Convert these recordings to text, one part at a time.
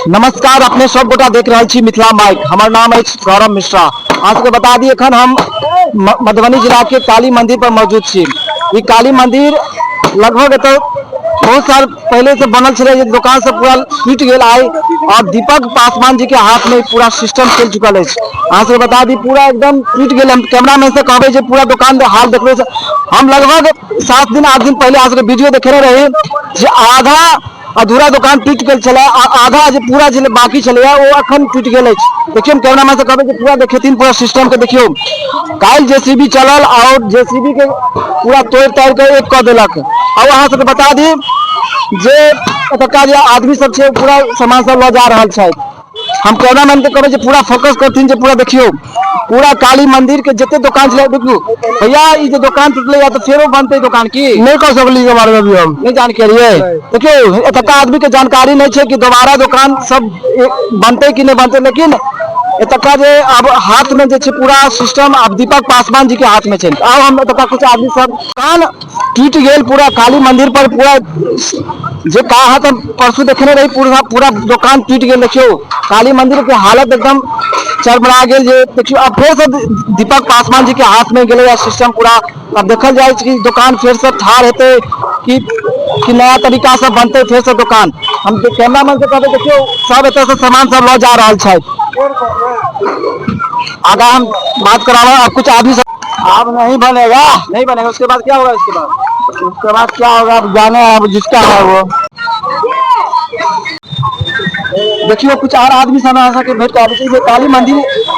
नमस्कार, अपने सब गोटा देख रहल छी मिथिला माइक। हमर नाम अछि गौरव मिश्रा। अहाँ सबके बता दी, एखन हम मधुबनी जिला के काली मंदिर पर मौजूद छी। ई काली मंदिर लगभग एतऽ बहुत साल पहले से बनल छलै, जे दुकान सब पूरा टूटि गेल आइ और दीपक पासवान जी के हाथ में पूरा सिस्टम चलि चुकल अछि। अहाँ सबके बता दी, पूरा एकदम टूटि गेल। हम कैमरामैन से कहबै जे पूरा दुकान हाल देखबै। हम लगभग 7 दिन 8 दिन पहले अहाँ सबके वीडियो देखेने रही जे आधा अधूरा दुकान टूटि गेल छलै आ आधा जे पूरा जे बाकी छलैया, ओ अखन टूटि गेल अछि। देखियौ, हम कैमरामैन से कहबै जे पूरा देखेथिन पूरा सिस्टम के। देखियौ, काल्हि जेसीबी चलल और जेसीबी के पूरा तोड़ि ताड़ि के एक कऽ देलक। और अहाँ सबके बता दी जे एतुका जे आदमी सब छै, पूरा सामान सब लऽ जा रहल छथि। हम कैमरामैन के कहबै जे पूरा फोकस करथिन, जे पूरा देखियौ, पूरा काली मंदिर के जते दुकान छलै। देखियौ भैया, ई जे दुकान टूटलै या तऽ फेरो बनतै दुकान की? नहीं कह सकली के बारे में अभी हम। नहीं जानकारी है। देखियौ, एतुका आदमी के जानकारी नहीं छै कि दोबारा दुकान सब बनतै कि नहीं बनतै, लेकिन एतुका जे अब हाथ में जे छै, पूरा सिस्टम आब दीपक पासवान जी के हाथ में छै। आब हम एतुका कुछ आदमी सब, दुकान टूट गेल पूरा काली मंदिर पर पूरा जे कहा हम परसों देखने रही, पूरा पूरा दुकान टूट गेल। देखियौ, काली मंदिर के हालत एकदम चरमरा गेल। जे देखियौ, अब फेर से दीपक पासवान जी के हाथ में गेलै या सिस्टम पूरा। अब देखल जाय छै कि दुकान फेर से ठाढ़ हेतै कि नया तरीका से बनतै फेर से दुकान। हम कैमरामैन से कहबै, देखियौ, सब एतऽ से सामान सब लऽ जा रहल छथि। आगा हम बात कराबा अब कुछ आदमी सब। अब नहीं बनेगा। नहीं बनेगा। उसके बाद क्या होगा इसके बाद? उसके बाद क्या होगा, अब जाने, अब जिसका है वो। देखियौ, कुछ आर आदमी सब अहाँ सबके भेंट कराबै छी जे काली मंदिर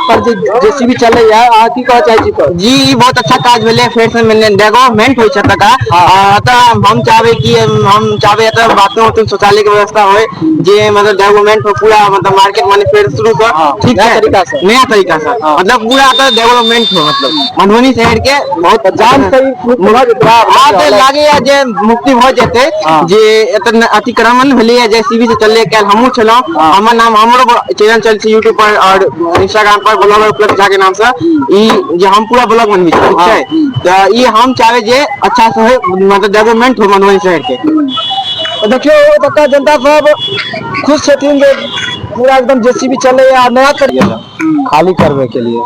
पर जे जेसीबी चलैया, अहाँ की कहऽ चाहै छी पर? जी, ई बहुत अच्छा काज भेलै। फेर से डेवलपमेंट होइ छै एतुका। आ एतऽ हम चाहबै कि हम चाहबै एतऽ बाथरूम उथरूम, शौचालय के व्यवस्था होय, जे मतलब डेवलपमेंट हो पूरा, मतलब मार्केट माने फेर शुरू से, ठीक नया छै? तरीका से। नया तरीका से, मतलब पूरा एतऽ डेवलपमेंट हो, मतलब मधुबनी शहर के बहुत जाम से ई मुक्त भऽ जेतै आब? हँ, तऽ लागैया जे मुक्ति भऽ जेतै। जे एतऽ अतिक्रमण भेलैया, जे सीबी से चललै, काल्हि हमहूँ छलहुँ। हमर नाम, हमरो चैनल चल छै यूट्यूब पर और इंस्टाग्राम पर, ब्लॉगर उपलब्ध झा के नाम से। ई जे हम पूरा ब्लॉग बनबै छी, ठीक छै? तऽ ई हम चाहबै जे अच्छा से होय, मतलब डेवलपमेंट हो मधुबनी शहर के। तऽ देखियौ, एतुका जनता सब खुश छथिन जे पूरा एकदम जेसीबी चलैया नया तरीका। खाली करबे के लिए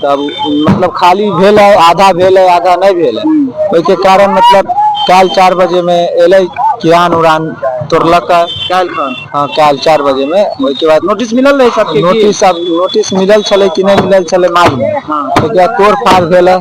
तब मतलब खाली भेल है, आधा भेल है, आधा नहीं भेल है। ओहिके कारण मतलब काल्हि 4 बजे में एलै, किरान उरान तोड़लक है। काल्हि खन? हाँ, काल्हि 4 बजे में। ओहिके बाद नोटिस मिलल रहे सबके की? नोटिस, अब नोटिस मिलल छलै कि नहि मिलल छलै मालूम। ओहिके बाद तोड़ फाड़ भेलै।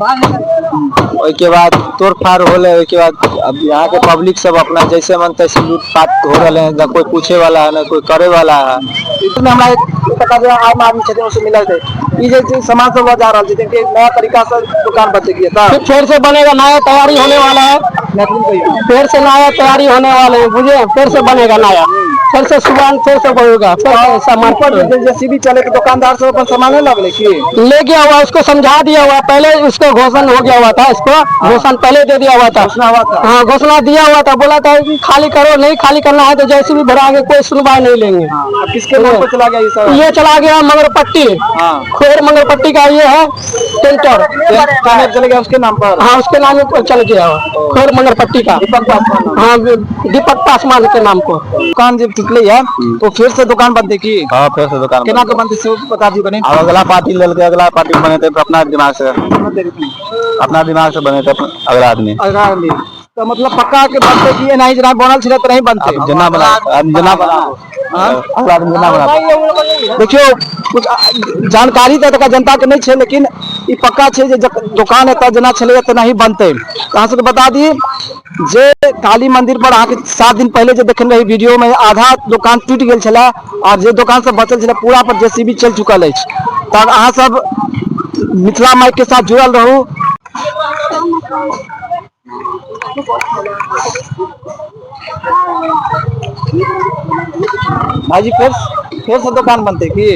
ओहिके बाद तोड़ फाड़ होलै, ओहिके बाद अब यहाँ के पब्लिक सब अपना जैसे मन तैसे लूटपाट हो रहले हैं। न कोई पूछे वाला है, न कोई करे वाला है। इसमें हमरा एक एतुका जे आम आदमी छथिन, ओसे मिलल छै। ई जे छै सामान सब लऽ जा रहल छथिन कि नया तरीका से दुकान बनतै की एतऽ? फिर से बनेगा, नया तैयारी होने वाला है। मैथिली कहियौ। फिर से नया तैयारी होने वाले है, बुझे? फिर से बनेगा नया, फिर से सुबह फिर से होगा, फिर से सामान। ऊपर जे जेसीबी चले के दुकानदार सब अपन सामान नहीं लगले की? ले गया हुआ, उसको समझा दिया हुआ। पहले उसको घोषणा हो गया हुआ था, इसको घोषणा पहले दे दिया हुआ था। घोषणा हुआ था? हाँ, घोषणा दिया हुआ था। बोला था कि खाली करो, नहीं खाली करना है तो जेसीबी भरा के कोई सुनवाई नहीं लेंगे। अब किसके नाम पर चला गया ये सब? ये चला गया मंगरपट्टी। खोर मंगरपट्टी का ये है टेंटर। टेंडर चले गया उसके नाम पर? हाँ, उसके नाम पर चल गया, खोर मंगरपट्टी का। दीपक पासवान नाम। हाँ, दीपक पासवान के नाम को। दुकान जे टूटले है तो फिर से दुकान बनते की? हाँ, फिर से दुकान। केना के बनते से बता दियो कनी। अब अगला पार्टी लेलकै, अगला पार्टी बनेतै अपना दिमाग से, अपना दिमाग से बनेतै अगला आदमी। अगला आदमी तो मतलब पक्का के बनते कि एनाही जेना बनल छलै तेनाही बनते? अब जेना बना, अब जेना बना, अगला आदमी जेना बना। देखियौ, कुछ जानकारी तऽ एतुका जनता के नहि छै, लेकिन ई पक्का छै जे दुकान एतऽ जेना छलैया तेनाही बनतै। तऽ अहाँ सबके बता दी जे काली मंदिर पर अहाँके 7 दिन पहिले जे देखने रही वीडियो में, आधा दुकान टूटि गेल छलै और जे दुकान सब बचल छलै, पूरा पर जेसीबी चलि चुकल अछि। तऽ अहाँ सब मिथिला माइक के साथ जुड़ल रहू। भाईजी, फेर फेर से दुकान बनते की?